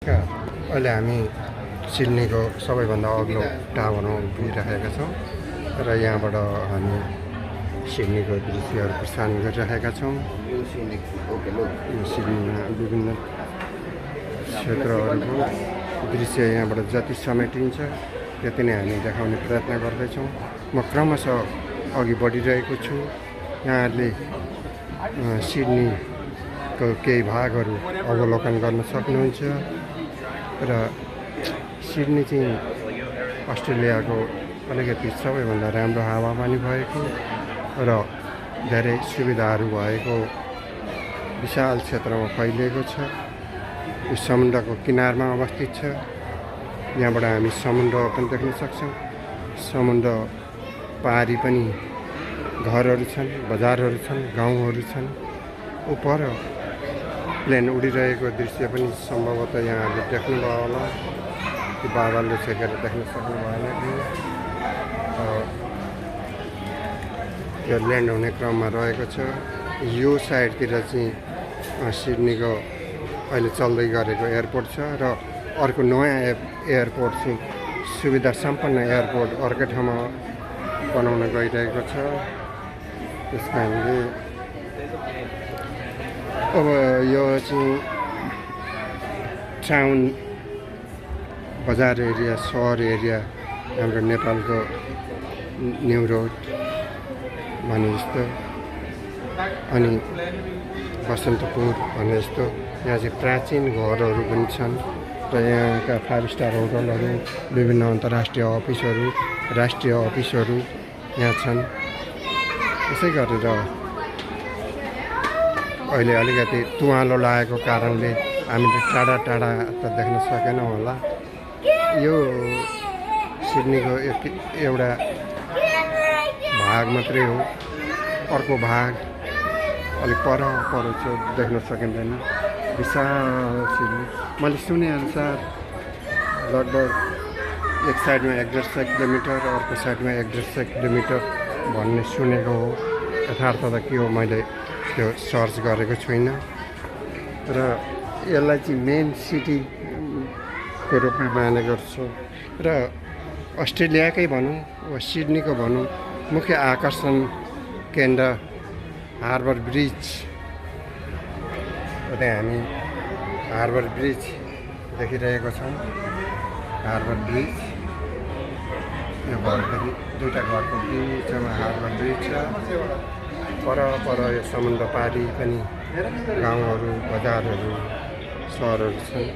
अहिले हामी सिडनीको सबैभन्दा अग्लो टावरमा उभिरहेका छौँ र यहाँबाट हामी सिडनीको दृश्यहरू प्रसारण गरिरहेका छौँ। सिडनीमा विभिन्न क्षेत्रहरूको दृश्य यहाँबाट जति समेटिन्छ त्यति नै हामी देखाउने प्रयत्न गर्दैछौँ। म क्रमशः अघि बढिरहेको छु। यहाँहरूले सिडनीको केही भागहरू अवलोकन गर्न सक्नुहुन्छ र सिडनी चाहिँ अस्ट्रेलियाको अलिकति सबैभन्दा राम्रो हावापानी भएको र धेरै सुविधाहरू भएको विशाल क्षेत्रमा फैलिएको छ। यो समुद्रको किनारमा अवस्थित छ। यहाँबाट हामी समुद्र पनि देख्न सक्छौँ। समुद्र पारी पनि घरहरू छन्, बजारहरू छन्, गाउँहरू छन्। उपर प्लेन उडिरहेको दृश्य पनि सम्भवतः यहाँहरूले देख्नुभयो होला। त्यो बादलले छेकेर देख्न सक्नु भएन कि यो ल्यान्ड हुने क्रममा रहेको छ। यो साइडतिर चाहिँ सिडनीको अहिले चल्दै गरेको एयरपोर्ट छ र अर्को नयाँ एयरपोर्ट चाहिँ सुविधा सम्पन्न एयरपोर्ट अर्कै ठाउँमा बनाउन गइरहेको छ। त्यस कारणले अब यो चाहिँ टाउन बजार एरिया, सहर एरिया, हाम्रो नेपालको न्यू रोड भने जस्तो, अनि बसन्तपुर भने जस्तो यहाँ चाहिँ प्राचीन घरहरू पनि छन् र यहाँका 5 स्टार होटलहरू, विभिन्न अन्तर्राष्ट्रिय अफिसहरू, राष्ट्रिय अफिसहरू यहाँ छन्। त्यसै गरेर अहिले अलिकति तुवालो लागेको कारणले हामीले टाढा टाढा त देख्न सकेनौँ होला। यो सिडनीको एउटा भाग मात्रै हो। अर्को भाग अलिक पर चाहिँ देख्न सकिँदैन। विशाल सिडनी मैले सुनेअनुसार लगभग एक साइडमा 1.5 किलोमिटर, अर्को साइडमा 1.5 किलोमिटर भन्ने सुनेको हो। यथार्थता के हो मैले त्यो सर्च गरेको छुइनँ। र यसलाई चाहिँ मेन सिटीको रूपमा माने गर्छु र अस्ट्रेलियाकै भनौँ वा सिडनीको भनौँ मुख्य आकर्षण केन्द्र हार्बर ब्रिज। त्यहाँ हामी हार्बर ब्रिज देखिरहेको छौँ। हार्बर ब्रिज यो घरको दुईवटा घरको बिचमा हार्बर ब्रिज छ। पर यो समुद्र पारी पनि गाउँहरू, बजारहरू, सहरहरू छन्।